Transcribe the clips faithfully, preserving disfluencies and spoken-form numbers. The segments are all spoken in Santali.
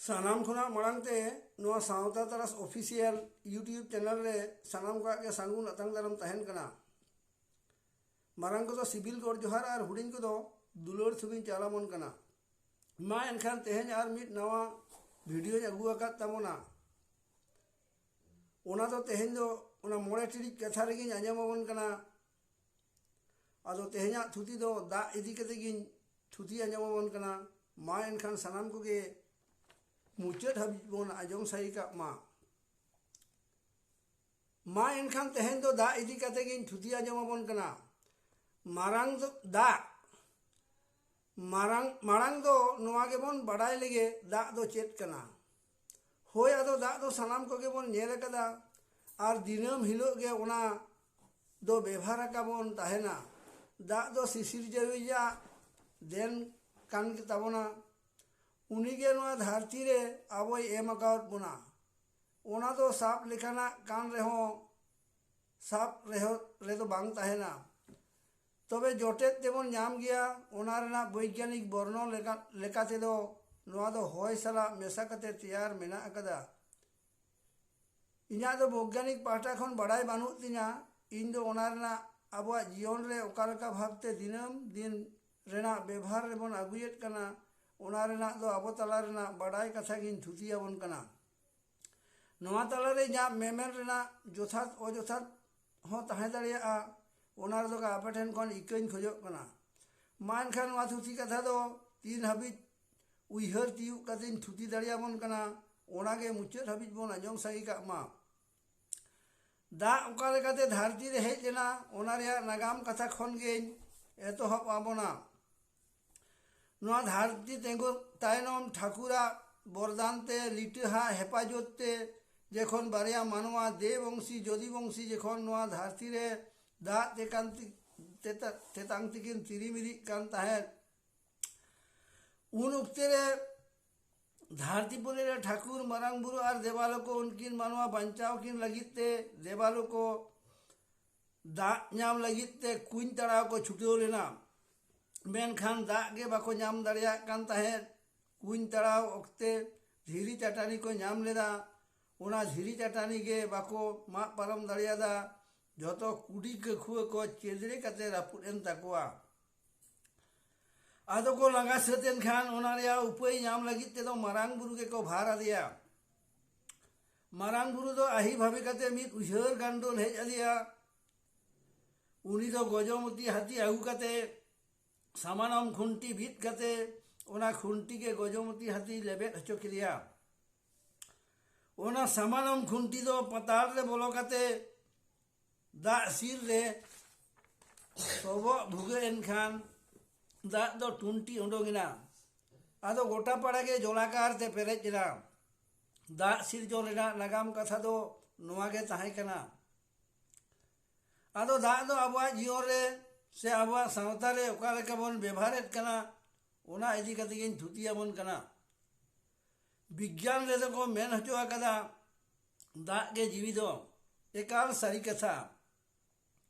ᱥᱟᱱᱟᱢ ᱠᱷᱚᱱᱟᱜ ᱢᱟᱲᱟᱝ ᱛᱮ ᱱᱚᱣᱟ ᱥᱟᱶᱛᱟ ᱛᱟᱨᱟᱥ ᱚᱯᱷᱤᱥᱤᱭᱟᱞ YouTube ᱪᱮᱱᱮᱞ ᱨᱮ ᱥᱟᱱᱟᱢ ᱠᱚᱣᱟᱜ ᱜᱮ ᱥᱟᱹᱜᱩᱱ ᱟᱛᱟᱝ ᱫᱟᱨᱟᱢ ᱛᱟᱦᱮᱱ ᱠᱟᱱᱟ᱾ ᱢᱟᱨᱟᱝ ᱠᱚᱫᱚ ᱥᱤᱵᱤᱞ ᱜᱚᱰ ᱡᱚᱦᱟᱨ ᱟᱨ ᱦᱩᱰᱤᱧ ᱠᱚᱫᱚ ᱫᱩᱞᱟᱹᱲ ᱥᱩᱵᱤᱧ ᱪᱟᱞᱟᱢᱚᱱ ᱠᱟᱱᱟ᱾ ᱢᱟ ᱮᱱᱠᱷᱟᱱ ᱛᱮᱦᱮᱧ ᱟᱨ ᱢᱤᱫ ᱱᱟᱣᱟ ᱵᱷᱤᱰᱤᱭᱳᱧ ᱟᱹᱜᱩ ᱟᱠᱟᱫ ᱛᱟᱵᱚᱱᱟ᱾ ᱚᱱᱟ ᱫᱚ ᱛᱮᱦᱮᱧ ᱫᱚ ᱚᱱᱟ ᱢᱚᱬᱮ ᱴᱤᱲᱤᱡ ᱠᱟᱛᱷᱟ ᱨᱮᱜᱮᱧ ᱟᱸᱡᱚᱢ ᱟᱵᱚᱱ ᱠᱟᱱᱟ᱾ ᱟᱫᱚ ᱛᱮᱦᱮᱧᱟᱜ ᱛᱷᱩᱛᱤ ᱫᱚ ᱫᱟᱜ ᱤᱫᱤ ᱠᱟᱛᱮ ᱜᱤᱧ ᱛᱷᱩᱛᱤ ᱟᱸᱡᱚᱢ ᱟᱵᱚᱱ ᱠᱟᱱᱟ᱾ ᱢᱟ ᱮᱱᱠᱷᱟᱱ ᱥᱟᱱᱟᱢ ᱠᱚᱜᱮ ᱢᱩᱪᱟᱹᱫ ᱦᱟᱹᱵᱤᱡ ᱵᱚᱱ ᱟᱸᱡᱚᱢ ᱥᱟᱹᱨᱤ ᱠᱟᱜ ᱢᱟ᱾ ᱢᱟ ᱮᱱᱠᱷᱟᱱ ᱛᱮᱦᱮᱧ ᱫᱚ ᱫᱟᱜ ᱤᱫᱤ ᱠᱟᱛᱮ ᱜᱤᱧ ᱛᱷᱩᱛᱤ ᱟᱸᱡᱚᱢ ᱟᱵᱚᱱ ᱠᱟᱱᱟ᱾ ᱢᱟᱨᱟᱝ ᱫᱚ ᱫᱟᱜ ᱢᱟᱨᱟᱝ ᱢᱟᱲᱟᱝ ᱫᱚ ᱱᱚᱣᱟ ᱜᱮᱵᱚᱱ ᱵᱟᱰᱟᱭ ᱞᱮᱜᱮ, ᱫᱟᱜ ᱫᱚ ᱪᱮᱫ ᱠᱟᱱᱟ? ᱦᱳᱭ, ᱟᱫᱚ ᱫᱟᱜ ᱫᱚ ᱥᱟᱱᱟᱢ ᱠᱚᱜᱮ ᱵᱚᱱ ᱧᱮᱞ ᱟᱠᱟᱫᱟ ᱟᱨ ᱫᱤᱱᱟᱹᱢ ᱦᱤᱞᱳᱜ ᱜᱮ ᱚᱱᱟ ᱫᱚ ᱵᱮᱵᱷᱟᱨ ᱟᱠᱟᱵᱚᱱ ᱛᱟᱦᱮᱱᱟ᱾ ᱫᱟᱜ ᱫᱚ ᱥᱤᱥᱤᱨᱡᱟᱹᱣᱤᱡᱟᱜ ᱫᱮᱱ ᱠᱟᱱ ᱜᱮ ᱛᱟᱵᱚᱱᱟ᱾ ᱩᱱᱤᱜᱮ ᱱᱚᱣᱟ ᱫᱷᱟᱹᱨᱛᱤ ᱨᱮ ᱟᱵᱚᱭ ᱮᱢ ᱟᱠᱟᱣᱟᱫ ᱵᱚᱱᱟ᱾ ᱚᱱᱟ ᱫᱚ ᱥᱟᱵ ᱞᱮᱠᱟᱱᱟᱜ ᱠᱟᱱ ᱨᱮᱦᱚᱸ ᱥᱟᱵ ᱨᱮᱦᱚᱸ ᱨᱮᱫᱚ ᱵᱟᱝ ᱛᱟᱦᱮᱱᱟ᱾ ᱛᱚᱵᱮ ᱡᱚᱴᱮᱫ ᱛᱮᱵᱚᱱ ᱧᱟᱢ ᱜᱮᱭᱟ᱾ ᱚᱱᱟ ᱨᱮᱱᱟᱜ ᱵᱳᱭᱜᱟᱱᱤᱠ ᱵᱚᱨᱱᱚᱱ ᱞᱮᱠᱟ ᱞᱮᱠᱟ ᱛᱮᱫᱚ ᱱᱚᱣᱟ ᱫᱚ ᱦᱚᱭ ᱥᱟᱞᱟᱜ ᱢᱮᱥᱟ ᱠᱟᱛᱮ ᱛᱮᱭᱟᱨ ᱢᱮᱱᱟᱜ ᱟᱠᱟᱫᱟ᱾ ᱤᱧᱟᱹᱜ ᱫᱚ ᱵᱳᱭᱜᱟᱱᱤᱠ ᱯᱟᱦᱴᱟ ᱠᱷᱚᱱ ᱵᱟᱲᱟᱭ ᱵᱟᱹᱱᱩᱜ ᱛᱤᱧᱟᱹ᱾ ᱤᱧ ᱫᱚ ᱚᱱᱟ ᱨᱮᱱᱟᱜ ᱟᱵᱚᱣᱟᱜ ᱡᱤᱭᱚᱱ ᱨᱮ ᱚᱠᱟ ᱞᱮᱠᱟ ᱵᱷᱟᱵᱽᱛᱮ ᱫᱤᱱᱟᱹᱢ ᱫᱤᱱ ᱨᱮᱱᱟᱜ ᱵᱮᱵᱷᱟᱨ ᱨᱮᱵᱚᱱ ᱟᱹᱜᱩᱭᱮᱫ ᱠᱟᱱᱟ, ᱚᱱᱟ ᱨᱮᱱᱟᱜ ᱫᱚ ᱟᱵᱚ ᱛᱟᱞᱟ ᱨᱮᱱᱟᱜ ᱵᱟᱰᱟᱭ ᱠᱟᱛᱷᱟ ᱜᱤᱧ ᱛᱷᱩᱛᱤ ᱟᱵᱚᱱ ᱠᱟᱱᱟ᱾ ᱱᱚᱣᱟ ᱛᱟᱞᱟᱨᱮ ᱤᱧᱟᱹᱜ ᱢᱮᱢᱮᱱ ᱨᱮᱱᱟᱜ ᱡᱚᱛᱷᱟᱛ ᱚᱡᱚᱛᱷᱟᱛ ᱦᱚᱸ ᱛᱟᱦᱮᱸ ᱫᱟᱲᱮᱭᱟᱜᱼᱟ᱾ ᱚᱱᱟ ᱨᱮᱫᱚ ᱟᱯᱮ ᱴᱷᱮᱱ ᱠᱷᱚᱱ ᱤᱠᱟᱹᱧ ᱠᱷᱚᱡᱚᱜ ᱠᱟᱱᱟ᱾ ᱢᱟ ᱮᱱᱠᱷᱟᱱ ᱱᱚᱣᱟ ᱛᱷᱩᱛᱤ ᱠᱟᱛᱷᱟ ᱫᱚ ᱛᱤᱱ ᱦᱟᱹᱵᱤᱡ ᱩᱭᱦᱟᱹᱨ ᱛᱤᱭᱳᱜ ᱠᱟᱛᱮᱧ ᱛᱷᱩᱛᱤ ᱫᱟᱲᱮᱭᱟᱵᱚᱱ ᱠᱟᱱᱟ, ᱚᱱᱟᱜᱮ ᱢᱩᱪᱟᱹᱫ ᱦᱟᱹᱵᱤᱡ ᱵᱚᱱ ᱟᱸᱡᱚᱢ ᱥᱟᱸᱜᱮ ᱠᱟᱜ ᱢᱟ᱾ ᱫᱟᱜ ᱚᱠᱟ ᱞᱮᱠᱟᱛᱮ ᱫᱷᱟᱹᱨᱛᱤ ᱨᱮ ᱦᱮᱡ ᱞᱮᱱᱟ, ᱚᱱᱟ ᱨᱮᱭᱟᱜ ᱱᱟᱜᱟᱢ ᱠᱟᱛᱷᱟ ᱠᱷᱚᱱ ᱜᱮᱧ ᱮᱛᱚᱦᱚᱵ ᱟᱵᱚᱱᱟ᱾ ᱱᱚᱣᱟ ᱫᱷᱟᱹᱨᱛᱤ ᱛᱮᱸᱜᱚ ᱛᱟᱭᱱᱚᱢ ᱴᱷᱟᱹᱠᱩᱨᱟᱜ ᱵᱚᱨᱫᱟᱱ ᱛᱮ, ᱞᱤᱴᱟᱹᱦᱟᱜ ᱦᱮᱯᱟᱡᱚᱛ ᱛᱮ, ᱡᱮᱠᱷᱚᱱ ᱵᱟᱨᱭᱟ ᱢᱟᱱᱣᱟ ᱫᱮᱵᱚᱝᱥᱤ ᱡᱚᱫᱤᱵᱚᱝᱥᱤ ᱡᱮᱠᱷᱚᱱ ᱱᱚᱣᱟ ᱫᱷᱟᱹᱨᱛᱤ ᱨᱮ ᱫᱟᱜ ᱛᱮᱠᱟᱱ ᱛᱤ-, ᱛᱮᱛᱟ-, ᱛᱮᱛᱟᱝ ᱛᱮᱠᱤᱱ ᱛᱤᱨᱤᱢᱤᱨᱤᱜ ᱠᱟᱱ ᱛᱟᱦᱮᱸᱫ, ᱩᱱ ᱚᱠᱛᱮ ᱨᱮ ᱫᱷᱟᱹᱨᱛᱤᱯᱩᱨᱤ ᱨᱮ ᱴᱷᱟᱹᱠᱩᱨ, ᱢᱟᱨᱟᱝ ᱵᱩᱨᱩ ᱟᱨ ᱫᱮᱵᱟᱞᱳ ᱠᱚ ᱩᱱᱠᱤᱱ ᱢᱟᱱᱣᱟ ᱵᱟᱧᱪᱟᱣ ᱠᱤᱱ ᱞᱟᱹᱜᱤᱫ ᱛᱮ ᱫᱮᱵᱟᱞᱳ ᱠᱚ ᱫᱟᱜ ᱧᱟᱢ ᱞᱟᱹᱜᱤᱫ ᱛᱮ ᱠᱩᱧ ᱛᱟᱲᱟᱣ ᱠᱚ ᱪᱷᱩᱴᱟᱹᱣ ᱞᱮᱱᱟ᱾ ᱢᱮᱱᱠᱷᱟᱱ ᱫᱟᱜ ᱜᱮ ᱵᱟᱠᱚ ᱧᱟᱢ ᱫᱟᱲᱮᱭᱟᱜ ᱠᱟᱱ ᱛᱟᱦᱮᱸᱫ᱾ ᱠᱩᱧ ᱛᱟᱲᱟᱣ ᱚᱠᱛᱮ ᱫᱷᱤᱨᱤ ᱪᱟᱹᱴᱟᱹᱱᱤ ᱠᱚ ᱧᱟᱢ ᱞᱮᱫᱟ᱾ ᱚᱱᱟ ᱫᱷᱤᱨᱤ ᱪᱟᱹᱴᱟᱹᱱᱤ ᱜᱮ ᱵᱟᱠᱚ ᱢᱟᱜ ᱯᱟᱨᱚᱢ ᱫᱟᱲᱮᱭᱟᱫᱟ᱾ ᱡᱚᱛᱚ ᱠᱩᱰᱤ ᱠᱟᱹᱠᱷᱩᱣᱟᱹ ᱠᱚ ᱪᱮᱫᱲᱮ ᱠᱟᱛᱮ ᱨᱟᱹᱯᱩᱫ ᱮᱱ ᱛᱟᱠᱚᱣᱟ᱾ ᱟᱫᱚ ᱠᱚ ᱞᱟᱸᱜᱟ ᱥᱟᱹᱛ ᱮᱱ ᱠᱷᱟᱱ, ᱚᱱᱟ ᱨᱮᱭᱟᱜ ᱩᱯᱟᱹᱭ ᱧᱟᱢ ᱞᱟᱹᱜᱤᱫ ᱛᱮᱫᱚ ᱢᱟᱨᱟᱝ ᱵᱩᱨᱩ ᱜᱮᱠᱚ ᱵᱷᱟᱨ ᱟᱫᱮᱭᱟ᱾ ᱢᱟᱨᱟᱝ ᱵᱩᱨᱩ ᱫᱚ ᱟᱹᱦᱤ ᱵᱷᱟᱵᱮ ᱠᱟᱛᱮ ᱢᱤᱫ ᱩᱭᱦᱟᱹᱨ ᱜᱟᱱᱰᱚᱱ ᱦᱮᱡ ᱟᱫᱮᱭᱟ᱾ ᱩᱱᱤ ᱫᱚ ᱜᱚᱡᱚᱢᱚᱛᱤ ᱦᱟᱹᱛᱤ ᱟᱹᱜᱩ ᱠᱟᱛᱮ, ᱥᱟᱢᱟᱱᱚᱢ ᱠᱷᱩᱱᱴᱤ ᱵᱤᱫ ᱠᱟᱛᱮ, ᱚᱱᱟ ᱠᱷᱩᱱᱴᱤ ᱜᱮ ᱜᱚᱡᱚᱢᱚᱛᱤ ᱦᱟᱹᱛᱤ ᱞᱮᱵᱮᱫ ᱦᱚᱪᱚ ᱠᱮᱫᱮᱭᱟ᱾ ᱚᱱᱟ ᱥᱟᱢᱟᱱᱚᱢ ᱠᱷᱩᱱᱴᱤ ᱫᱚ ᱯᱟᱛᱟᱞ ᱨᱮ ᱵᱚᱞᱚ ᱠᱟᱛᱮ ᱫᱟᱜ ᱥᱤᱨ ᱨᱮ ᱥᱚᱵᱚᱜ ᱵᱷᱩᱜᱟᱹᱜ ᱮᱱ ᱠᱷᱟᱱ, ᱫᱟᱜ ᱫᱚ ᱴᱩᱱᱴᱤ ᱩᱰᱩᱝ ᱮᱱᱟ᱾ ᱟᱫᱚ ᱜᱚᱴᱟ ᱯᱟᱲᱟ ᱜᱮ ᱡᱚᱞᱟᱠᱟᱨ ᱛᱮ ᱯᱮᱨᱮᱡ ᱮᱱᱟ᱾ ᱫᱟᱜ ᱥᱤᱨᱡᱚᱱ ᱨᱮᱱᱟᱜ ᱱᱟᱜᱟᱢ ᱠᱟᱛᱷᱟ ᱫᱚ ᱱᱚᱣᱟ ᱜᱮ ᱛᱟᱦᱮᱸ ᱠᱟᱱᱟ᱾ ᱟᱫᱚ ᱫᱟᱜ ᱫᱚ ᱟᱵᱚᱣᱟᱜ ᱡᱤᱭᱚᱱ ᱨᱮ ᱥᱮ ᱟᱵᱚᱣᱟᱜ ᱥᱟᱶᱛᱟ ᱨᱮ ᱚᱠᱟ ᱞᱮᱠᱟ ᱵᱚᱱ ᱵᱮᱵᱷᱟᱨᱮᱫ ᱠᱟᱱᱟ, ᱚᱱᱟ ᱤᱫᱤ ᱠᱟᱛᱮ ᱜᱤᱧ ᱛᱷᱩᱛᱤ ᱟᱵᱚᱱ ᱠᱟᱱᱟ᱾ ᱵᱤᱜᱽᱜᱟᱱ ᱨᱮᱫᱚ ᱠᱚ ᱢᱮᱱ ᱦᱚᱪᱚ ᱟᱠᱟᱫᱟ, ᱫᱟᱜ ᱜᱮ ᱡᱤᱣᱤ ᱫᱚ᱾ ᱮᱠᱟᱞ ᱥᱟᱹᱨᱤ ᱠᱟᱛᱷᱟ᱾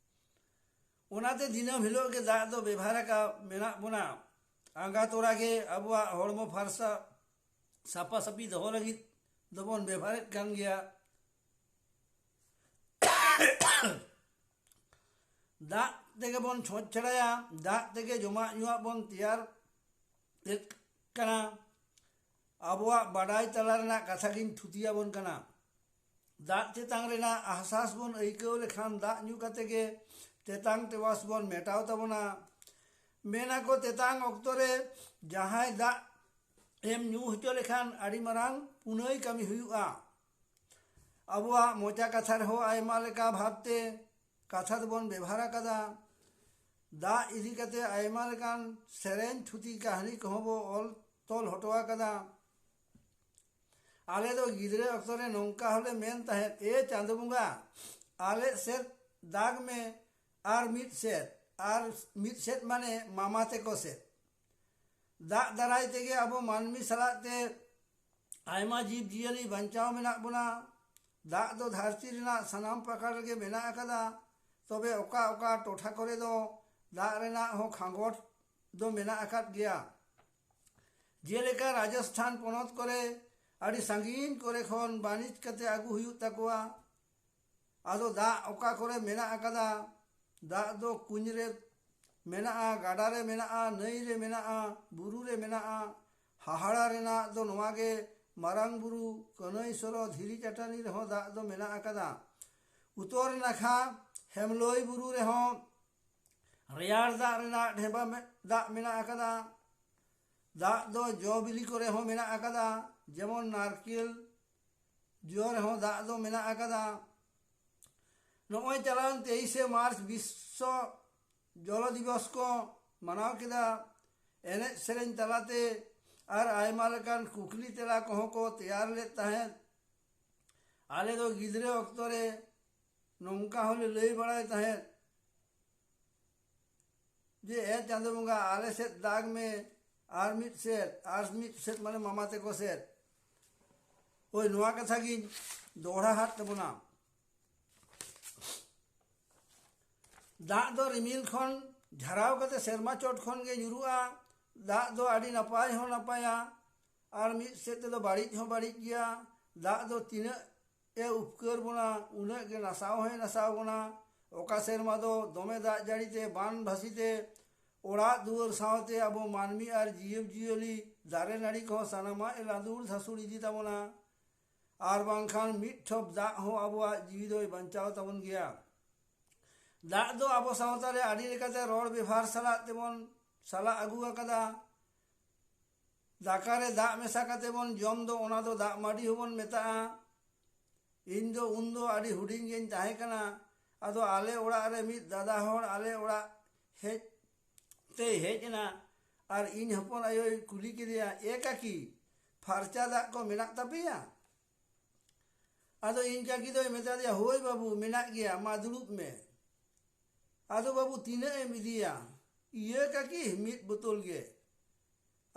ᱚᱱᱟᱛᱮ ᱫᱤᱱᱟᱹᱢ ᱦᱤᱞᱳᱜ ᱜᱮ ᱫᱟᱜ ᱫᱚ ᱵᱮᱵᱷᱟᱨ ᱟᱠᱟ ᱢᱮᱱᱟᱜ ᱵᱚᱱᱟ᱾ ᱟᱸᱜᱟ ᱛᱚᱨᱟ ᱜᱮ ᱟᱵᱚᱣᱟᱜ ᱦᱚᱲᱢᱚ ᱯᱷᱟᱨᱥᱟ ᱥᱟᱯᱷᱟ ᱥᱟᱹᱯᱷᱤ ᱫᱚᱦᱚ ᱞᱟᱹᱜᱤᱫ ᱫᱚᱵᱚᱱ ᱵᱮᱵᱷᱟᱨᱮᱫ ᱠᱟᱱ ᱜᱮᱭᱟ᱾ ᱫᱟᱜ ᱛᱮᱜᱮ ᱵᱚᱱ ᱪᱷᱚᱸᱪ ᱪᱷᱟᱲᱟᱭᱟ, ᱫᱟᱜ ᱛᱮᱜᱮ ᱡᱚᱢᱟᱜ ᱧᱩᱣᱟᱜ ᱵᱚᱱ ᱛᱮᱭᱟᱨ ᱮᱫ ᱠᱟᱱᱟ᱾ ᱟᱵᱚᱣᱟᱜ ᱵᱟᱰᱟᱭ ᱛᱟᱞᱟ ᱨᱮᱱᱟᱜ ᱠᱟᱛᱷᱟ ᱜᱤᱧ ᱛᱷᱩᱛᱤ ᱟᱵᱚᱱ ᱠᱟᱱᱟ᱾ ᱫᱟᱜ ᱛᱮᱛᱟᱝ ᱨᱮᱱᱟᱜ ᱟᱦᱥᱟᱥ ᱵᱚᱱ ᱟᱹᱭᱠᱟᱹᱣ ᱞᱮᱠᱷᱟᱱ, ᱫᱟᱜ ᱧᱩ ᱠᱟᱛᱮ ᱜᱮ ᱛᱮᱛᱟᱝ ᱛᱮᱣᱟᱥ ᱵᱚᱱ ᱢᱮᱴᱟᱣ ᱛᱟᱵᱚᱱᱟ᱾ ᱢᱮᱱᱟᱠᱚ, ᱛᱮᱛᱟᱝ ᱚᱠᱛᱚ ᱨᱮ ᱡᱟᱦᱟᱸᱭ ᱫᱟᱜ ᱮᱢ ᱧᱩ ᱦᱚᱪᱚ ᱞᱮᱠᱷᱟᱱ ᱟᱹᱰᱤ ᱢᱟᱨᱟᱝ ᱯᱩᱱᱟᱹᱭ ᱠᱟᱹᱢᱤ ᱦᱩᱭᱩᱜᱼᱟ᱾ ᱟᱵᱚᱣᱟᱜ ᱢᱚᱪᱟ ᱠᱟᱛᱷᱟ ᱨᱮᱦᱚᱸ ᱟᱭᱢᱟ ᱞᱮᱠᱟ ᱵᱷᱟᱵᱽᱛᱮ ᱠᱟᱛᱷᱟ ᱫᱚᱵᱚᱱ ᱵᱮᱵᱷᱟᱨ ᱟᱠᱟᱫᱟ᱾ ᱫᱟᱜ ᱤᱫᱤ ᱠᱟᱛᱮ ᱟᱭᱢᱟ ᱞᱮᱠᱟᱱ ᱥᱮᱨᱮᱧ, ᱛᱷᱩᱛᱤ, ᱠᱟᱹᱦᱱᱤ ᱠᱚᱦᱚᱸ ᱵᱚ ᱚᱞ ᱛᱚᱞ ᱦᱚᱴᱚ ᱟᱠᱟᱫᱟ᱾ ᱟᱞᱮ ᱫᱚ ᱜᱤᱫᱽᱨᱟᱹ ᱚᱠᱛᱚ ᱨᱮ ᱱᱚᱝᱠᱟ ᱦᱚᱸᱞᱮ ᱢᱮᱱ ᱛᱟᱦᱮᱸᱫ, "ᱮ ᱪᱟᱸᱫᱚ ᱵᱚᱸᱜᱟ, ᱟᱞᱮ ᱥᱮᱫ ᱫᱟᱜᱽ ᱢᱮ, ᱟᱨ ᱢᱤᱫ ᱥᱮᱫ", ᱟᱨ ᱢᱤᱫ ᱥᱮᱫ ᱢᱟᱱᱮ ᱢᱟᱢᱟ ᱛᱮᱠᱚ ᱥᱮᱫ᱾ ᱫᱟᱜ ᱫᱟᱨᱟᱭ ᱛᱮᱜᱮ ᱟᱵᱚ ᱢᱟᱹᱱᱢᱤ ᱥᱟᱞᱟᱜ ᱛᱮ ᱟᱭᱢᱟ ᱡᱤᱵᱽ ᱡᱤᱭᱟᱹᱞᱤ ᱵᱟᱧᱪᱟᱣ ᱢᱮᱱᱟᱜ ᱵᱚᱱᱟ᱾ ᱫᱟᱜ ᱫᱚ ᱫᱷᱟᱹᱨᱛᱤ ᱨᱮᱱᱟᱜ ᱥᱟᱱᱟᱢ ᱯᱟᱠᱟᱲ ᱨᱮᱜᱮ ᱢᱮᱱᱟᱜ ᱟᱠᱟᱫᱟ᱾ ᱛᱚᱵᱮ ᱚᱠᱟ ᱚᱠᱟ ᱴᱚᱴᱷᱟ ᱠᱚᱨᱮ ᱫᱚ ᱫᱟᱜ ᱨᱮᱱᱟᱜ ᱦᱚᱸ ᱠᱷᱟᱸᱜᱚᱴ ᱫᱚ ᱢᱮᱱᱟᱜ ᱟᱠᱟᱫ ᱜᱮᱭᱟ᱾ ᱡᱮᱞᱮᱠᱟ ᱨᱟᱡᱚᱥᱛᱷᱟᱱ ᱯᱚᱱᱚᱛ ᱠᱚᱨᱮ ᱟᱹᱰᱤ ᱥᱟᱺᱜᱤᱧ ᱠᱚᱨᱮ ᱠᱷᱚᱱ ᱵᱟᱹᱱᱤᱡᱽ ᱠᱟᱛᱮ ᱟᱹᱜᱩ ᱦᱩᱭᱩᱜ ᱛᱟᱠᱚᱣᱟ᱾ ᱟᱫᱚ ᱫᱟᱜ ᱚᱠᱟ ᱠᱚᱨᱮ ᱢᱮᱱᱟᱜ ᱟᱠᱟᱫᱟ? ᱫᱟᱜ ᱫᱚ ᱠᱩᱧ ᱨᱮ ᱢᱮᱱᱟᱜᱼᱟ, ᱜᱟᱰᱟ ᱨᱮ ᱢᱮᱱᱟᱜᱼᱟ, ᱱᱟᱹᱭ ᱨᱮ ᱢᱮᱱᱟᱜᱼᱟ, ᱵᱩᱨᱩ ᱨᱮ ᱢᱮᱱᱟᱜᱼᱟ᱾ ᱦᱟᱦᱟᱲᱟ ᱨᱮᱱᱟᱜ ᱫᱚ ᱱᱚᱣᱟ ᱜᱮ, ᱢᱟᱨᱟᱝ ᱵᱩᱨᱩ ᱠᱟᱹᱱᱟᱹᱭ ᱥᱚᱨᱚ ᱫᱷᱤᱨᱤ ᱪᱟᱹᱴᱟᱹᱱᱤ ᱨᱮᱦᱚᱸ ᱫᱟᱜ ᱫᱚ ᱢᱮᱱᱟᱜ ᱟᱠᱟᱫᱟ᱾ ᱩᱛᱚᱨ ᱱᱟᱠᱷᱟ ᱦᱮᱢᱞᱳᱭ ᱵᱩᱨᱩ ᱨᱮᱦᱚᱸ ᱨᱮᱭᱟᱲ ᱫᱟᱜ ᱨᱮᱱᱟᱜ ᱰᱷᱮᱵᱟ ᱢᱮ-, ᱫᱟᱜ ᱢᱮᱱᱟᱜ ᱟᱠᱟᱫᱟ᱾ ᱫᱟᱜ ᱫᱚ ᱡᱚ ᱵᱤᱞᱤ ᱠᱚᱨᱮ ᱦᱚᱸ ᱢᱮᱱᱟᱜ ᱟᱠᱟᱫᱟ, ᱡᱮᱢᱚᱱ ᱱᱟᱨᱠᱮᱞ ᱡᱚ ᱨᱮᱦᱚᱸ ᱫᱟᱜ ᱫᱚ ᱢᱮᱱᱟᱜ ᱟᱠᱟᱫᱟ᱾ ᱱᱚᱜᱼᱚᱭ ᱪᱟᱞᱟᱣᱮᱱ ᱛᱮᱭᱤᱥᱮ ᱢᱟᱨᱪ ᱵᱤᱥᱥᱚ ᱡᱚᱞᱚ ᱫᱤᱵᱚᱥ ᱠᱚ ᱢᱟᱱᱟᱣ ᱠᱮᱫᱟ᱾ ᱮᱱᱮᱡ ᱥᱮᱨᱮᱧ ᱛᱟᱞᱟᱛᱮ ᱟᱨ ᱟᱭᱢᱟ ᱞᱮᱠᱟᱱ ᱠᱩᱠᱞᱤ ᱛᱮᱞᱟ ᱠᱚᱦᱚᱸ ᱠᱚ ᱛᱮᱭᱟᱨ ᱞᱮᱫ ᱛᱟᱦᱮᱸᱫ᱾ ᱟᱞᱮ ᱫᱚ ᱜᱤᱫᱽᱨᱟᱹ ᱚᱠᱛᱚ ᱨᱮ ᱱᱚᱝᱠᱟ ᱦᱚᱸᱞᱮ ᱞᱟᱹᱭ ᱵᱟᱲᱟᱭ ᱛᱟᱦᱮᱸᱫ ᱡᱮ, "ᱮ ᱪᱟᱸᱫᱳ ᱵᱚᱸᱜᱟ, ᱟᱞᱮ ᱥᱮᱫ ᱫᱟᱜᱽ ᱢᱮ, ᱟᱨ ᱢᱤᱫ ᱥᱮᱫ, ᱟᱨ ᱢᱤᱫ ᱥᱮᱫ ᱢᱟᱱᱮ ᱢᱟᱢᱟ ᱛᱟᱠᱚ ᱥᱮᱫ, ᱦᱳᱭ, ᱱᱚᱣᱟ ᱠᱟᱛᱷᱟ ᱜᱤᱧ ᱫᱚᱦᱲᱟ ᱦᱟᱫ ᱛᱟᱵᱚᱱᱟ᱾" ᱫᱟᱜ ᱫᱚ ᱨᱤᱢᱤᱞ ᱠᱷᱚᱱ ᱡᱷᱟᱨᱟᱣ ᱠᱟᱛᱮ ᱥᱮᱨᱢᱟ ᱪᱚᱴ ᱠᱷᱚᱱ ᱜᱮ ᱧᱩᱨᱩᱜᱼᱟ᱾ ᱫᱟᱜ ᱫᱚ ᱟᱹᱰᱤ ᱱᱟᱯᱟᱭ ᱦᱚᱸ ᱱᱟᱯᱟᱭᱟ, ᱟᱨ ᱢᱤᱫ ᱥᱮᱫ ᱛᱮᱫᱚ ᱵᱟᱹᱲᱤᱡ ᱦᱚᱸ ᱵᱟᱹᱲᱤᱡ ᱜᱮᱭᱟ᱾ ᱫᱟᱜ ᱫᱚ ᱛᱤᱱᱟᱹᱜ ᱮ ᱩᱯᱠᱟᱹᱨ ᱵᱚᱱᱟ, ᱩᱱᱟᱹᱜ ᱜᱮ ᱱᱟᱥᱟᱣ ᱦᱚᱸᱭ ᱱᱟᱥᱟᱣ ᱵᱚᱱᱟ᱾ ᱚᱠᱟ ᱥᱮᱨᱢᱟ ᱫᱚ ᱫᱚᱢᱮ ᱫᱟᱜ ᱡᱟᱹᱲᱤ ᱛᱮ, ᱵᱟᱱ ᱵᱷᱟᱹᱥᱤ ᱛᱮ ᱚᱲᱟᱜ ᱫᱩᱣᱟᱹᱨ ᱥᱟᱶᱛᱮ ᱟᱵᱚ ᱢᱟᱹᱱᱢᱤ ᱟᱨ ᱡᱤᱵᱽ ᱡᱤᱭᱟᱹᱞᱤ, ᱫᱟᱨᱮ ᱱᱟᱹᱲᱤ ᱠᱚᱦᱚᱸ ᱥᱟᱱᱟᱢᱟᱜ ᱮ ᱞᱟᱸᱫᱩᱲ ᱫᱷᱟᱥᱩᱲ ᱤᱫᱤ ᱛᱟᱵᱚᱱᱟ᱾ ᱟᱨ ᱵᱟᱝᱠᱷᱟᱱ ᱢᱤᱫ ᱴᱷᱚᱯ ᱫᱟᱜ ᱦᱚᱸ ᱟᱵᱚᱣᱟᱜ ᱡᱤᱣᱤ ᱫᱚᱭ ᱵᱟᱧᱪᱟᱣ ᱛᱟᱵᱚᱱ ᱜᱮᱭᱟ᱾ ᱫᱟᱜ ᱫᱚ ᱟᱵᱚ ᱥᱟᱶᱛᱟ ᱨᱮ ᱟᱹᱰᱤ ᱞᱮᱠᱟᱛᱮ ᱨᱚᱲ ᱵᱮᱵᱷᱟᱨ ᱥᱟᱞᱟᱜ ᱛᱮᱵᱚᱱ ᱥᱟᱞᱟ ᱟᱹᱜᱩ ᱟᱠᱟᱫᱟ᱾ ᱫᱟᱠᱟ ᱨᱮ ᱫᱟᱜ ᱢᱮᱥᱟ ᱠᱟᱛᱮ ᱵᱚᱱ ᱡᱚᱢ ᱫᱚ, ᱚᱱᱟ ᱫᱚ ᱫᱟᱜ ᱢᱟᱹᱰᱤ ᱦᱚᱸᱵᱚᱱ ᱢᱮᱛᱟᱜᱼᱟ᱾ ᱤᱧ ᱫᱚ ᱩᱱᱫᱚ ᱟᱹᱰᱤ ᱦᱩᱰᱤᱧ ᱜᱤᱧ ᱛᱟᱦᱮᱸ ᱠᱟᱱᱟ᱾ ᱟᱫᱚ ᱟᱞᱮ ᱚᱲᱟᱜ ᱨᱮ ᱢᱤᱫ ᱫᱟᱫᱟ ᱦᱚᱲ ᱟᱞᱮ ᱚᱲᱟᱜ ᱦᱮᱡ ᱛᱮᱭ ᱦᱮᱡ ᱮᱱᱟ᱾ ᱟᱨ ᱤᱧ ᱦᱚᱯᱚᱱ ᱟᱭᱳᱭ ᱠᱩᱞᱤ ᱠᱮᱫᱮᱭᱟ, "ᱮ ᱠᱟᱠᱤ, ᱯᱷᱟᱨᱪᱟ ᱫᱟᱜ ᱠᱚ ᱢᱮᱱᱟᱜ ᱛᱟᱯᱮᱭᱟ?" ᱟᱫᱚ ᱤᱧ ᱠᱟᱠᱤ ᱫᱚᱭ ᱢᱮᱛᱟ ᱫᱮᱭᱟ, "ᱦᱳᱭ ᱵᱟᱹᱵᱩ, ᱢᱮᱱᱟᱜ ᱜᱮᱭᱟ, ᱢᱟ ᱫᱩᱲᱩᱵ ᱢᱮ᱾ ᱟᱫᱚ ᱵᱟᱹᱵᱩ, ᱛᱤᱱᱟᱹᱜ ᱮᱢ ᱤᱫᱤᱭᱟ?" "ᱤᱭᱟᱹ ᱠᱟᱠᱤ, ᱢᱤᱫ ᱵᱳᱛᱚᱞ ᱜᱮ᱾"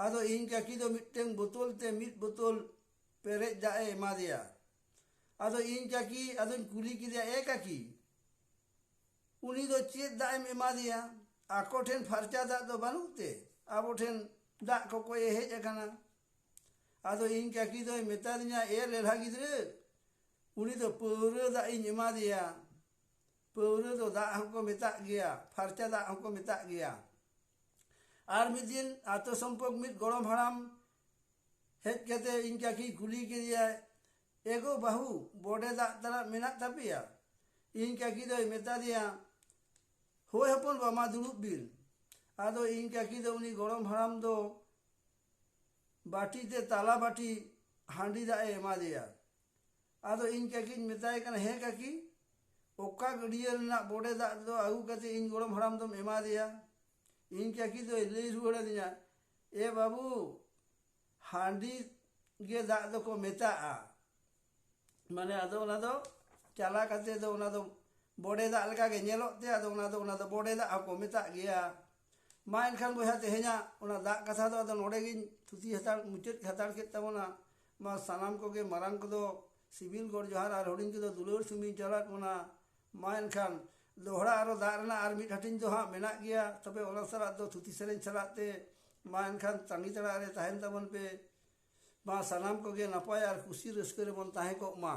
ᱟᱫᱚ ᱤᱧ ᱠᱟᱠᱤ ᱫᱚ ᱢᱤᱫᱴᱟᱝ ᱵᱳᱛᱚᱞ ᱛᱮ ᱢᱤᱫ ᱵᱳᱛᱚᱞ ᱯᱮᱨᱮᱡ ᱫᱟᱜ ᱮ ᱮᱢᱟ ᱫᱮᱭᱟ᱾ ᱟᱫᱚ ᱤᱧ ᱠᱟᱠᱤ, ᱟᱫᱚᱧ ᱠᱩᱞᱤ ᱠᱮᱫᱮᱭᱟ, "ᱮ ᱠᱟᱠᱤ, ᱩᱱᱤ ᱫᱚ ᱪᱮᱫ ᱫᱟᱜ ᱮᱢ ᱮᱢᱟ ᱫᱮᱭᱟ? ᱟᱠᱚ ᱴᱷᱮᱱ ᱯᱷᱟᱨᱪᱟ ᱫᱟᱜ ᱫᱚ ᱵᱟᱹᱱᱩᱜ ᱛᱮ ᱟᱵᱚ ᱴᱷᱮᱱ ᱫᱟᱜ ᱠᱚᱠᱚᱭᱮ ᱦᱮᱡ ᱟᱠᱟᱱᱟ?" ᱟᱫᱚ ᱤᱧ ᱠᱟᱹᱠᱤ ᱫᱚᱭ ᱢᱮᱛᱟᱫᱤᱧᱟ, "ᱮ ᱞᱮᱞᱦᱟ ᱜᱤᱫᱽᱨᱟᱹ, ᱩᱱᱤ ᱫᱚ ᱯᱟᱹᱣᱨᱟᱹ ᱫᱟᱜ ᱤᱧ ᱮᱢᱟᱫᱮᱭᱟ, ᱯᱟᱹᱣᱨᱟᱹ ᱫᱚ ᱫᱟᱜ ᱦᱚᱸᱠᱚ ᱢᱮᱛᱟᱜ ᱜᱮᱭᱟ, ᱯᱷᱟᱨᱪᱟ ᱫᱟᱜ ᱦᱚᱸᱠᱚ ᱢᱮᱛᱟᱜ ᱜᱮᱭᱟ᱾" ᱟᱨ ᱢᱤᱫ ᱫᱤᱱ ᱟᱛᱳ ᱥᱚᱢᱯᱚᱨᱠ ᱢᱤᱫ ᱜᱚᱲᱚᱢ ᱦᱟᱲᱟᱢ ᱦᱮᱡ ᱠᱟᱛᱮ ᱤᱧ ᱠᱟᱹᱠᱤᱭ ᱠᱩᱞᱤ ᱠᱮᱫᱮᱭᱟᱭ, "ᱮ ᱜᱚ ᱵᱟᱹᱦᱩ, ᱵᱚᱰᱮ ᱫᱟᱜ ᱛᱟᱱᱟᱜ ᱢᱮᱱᱟᱜ ᱛᱟᱯᱮᱭᱟ?" ᱤᱧ ᱠᱟᱹᱠᱤ ᱫᱚᱭ ᱢᱮᱛᱟ ᱫᱮᱭᱟ, "ᱦᱳᱭ ᱦᱚᱯᱚᱱ ᱵᱟ, ᱢᱟ ᱫᱩᱲᱩᱵ ᱵᱤᱱ᱾" ᱟᱫᱚ ᱤᱧ ᱠᱟᱹᱠᱤ ᱫᱚ ᱩᱱᱤ ᱜᱚᱲᱚᱢ ᱦᱟᱲᱟᱢ ᱫᱚ ᱵᱟᱹᱴᱤ ᱛᱮ ᱛᱟᱞᱟ ᱵᱟᱹᱴᱤ ᱦᱟᱺᱰᱤ ᱫᱟᱜ ᱮ ᱮᱢᱟ ᱫᱮᱭᱟ᱾ ᱟᱫᱚ ᱤᱧ ᱠᱟᱹᱠᱤᱧ ᱢᱮᱛᱟᱭ ᱠᱟᱱᱟ, "ᱦᱮᱸ ᱠᱟᱹᱠᱤ, ᱚᱠᱟ ᱜᱟᱹᱰᱭᱟᱹ ᱨᱮᱱᱟᱜ ᱵᱚᱰᱮ ᱫᱟᱜ ᱫᱚ ᱟᱹᱜᱩ ᱠᱟᱛᱮ ᱤᱧ ᱜᱚᱲᱚᱢ ᱦᱟᱲᱟᱢ ᱫᱚᱢ ᱮᱢᱟ ᱫᱮᱭᱟ?" ᱤᱧ ᱠᱟᱹᱠᱤ ᱫᱚᱭ ᱞᱟᱹᱭ ᱨᱩᱣᱟᱹᱲ ᱟᱹᱫᱤᱧᱟ, "ᱮ ᱵᱟᱹᱵᱩ, ᱦᱟᱺᱰᱤ ᱜᱮ ᱫᱟᱜ ᱫᱚᱠᱚ ᱢᱮᱛᱟᱜᱼᱟ᱾" ᱢᱟᱱᱮ ᱟᱫᱚ ᱚᱱᱟ ᱫᱚ ᱪᱟᱞᱟ ᱠᱟᱛᱮ ᱫᱚ ᱚᱱᱟ ᱫᱚ ᱵᱚᱰᱮ ᱫᱟᱜ ᱞᱮᱠᱟ ᱜᱮ ᱧᱮᱞᱚᱜ ᱛᱮ, ᱟᱫᱚ ᱚᱱᱟ ᱫᱚ, ᱚᱱᱟ ᱫᱚ ᱵᱚᱰᱮ ᱫᱟᱜ ᱦᱚᱸᱠᱚ ᱢᱮᱛᱟᱜ ᱜᱮᱭᱟ᱾ ᱢᱟ ᱮᱱᱠᱷᱟᱱ ᱵᱚᱭᱦᱟ, ᱛᱮᱦᱮᱧᱟᱜ ᱚᱱᱟ ᱫᱟᱜ ᱠᱟᱛᱷᱟ ᱫᱚ ᱟᱫᱚ ᱱᱚᱰᱮ ᱜᱤᱧ ᱛᱷᱩᱛᱤ ᱦᱟᱛᱟᱲ, ᱢᱩᱪᱟᱹᱫ ᱦᱟᱛᱟᱲ ᱠᱮᱫ ᱛᱟᱵᱚᱱᱟ᱾ ᱢᱟ ᱥᱟᱱᱟᱢ ᱠᱚᱜᱮ, ᱢᱟᱨᱟᱝ ᱠᱚᱫᱚ ᱥᱤᱵᱤᱞ ᱜᱚᱰ ᱡᱚᱦᱟᱨ ᱟᱨ ᱦᱩᱰᱤᱧ ᱠᱚᱫᱚ ᱫᱩᱞᱟᱹᱲ ᱥᱩᱢᱤᱧ ᱪᱟᱞᱟᱫ ᱵᱚᱱᱟ᱾ ᱢᱟ ᱮᱱᱠᱷᱟᱱ ᱫᱚᱦᱲᱟ ᱟᱨᱚ ᱫᱟᱜ ᱨᱮᱱᱟᱜ ᱟᱨ ᱢᱤᱫ ᱦᱟᱹᱴᱤᱧ ᱫᱚ ᱦᱟᱸᱜ ᱢᱮᱱᱟᱜ ᱜᱮᱭᱟ, ᱛᱚᱵᱮ ᱚᱱᱟ ᱥᱟᱞᱟᱜ ᱫᱚ ᱛᱷᱩᱛᱤ ᱥᱮᱨᱮᱧ ᱥᱟᱞᱟᱜ ᱛᱮ᱾ ᱢᱟ ᱮᱱᱠᱷᱟᱱ ᱛᱟᱺᱜᱤ ᱛᱟᱲᱟᱜ ᱨᱮ ᱛᱟᱦᱮᱱ ᱛᱟᱵᱚᱱ ᱯᱮ᱾ ᱢᱟ ᱥᱟᱱᱟᱢ ᱠᱚᱜᱮ ᱱᱟᱯᱟᱭ ᱟᱨ ᱠᱩᱥᱤ ᱨᱟᱹᱥᱠᱟᱹ ᱨᱮᱵᱚᱱ ᱛᱟᱦᱮᱸ ᱠᱚᱜ ᱢᱟ᱾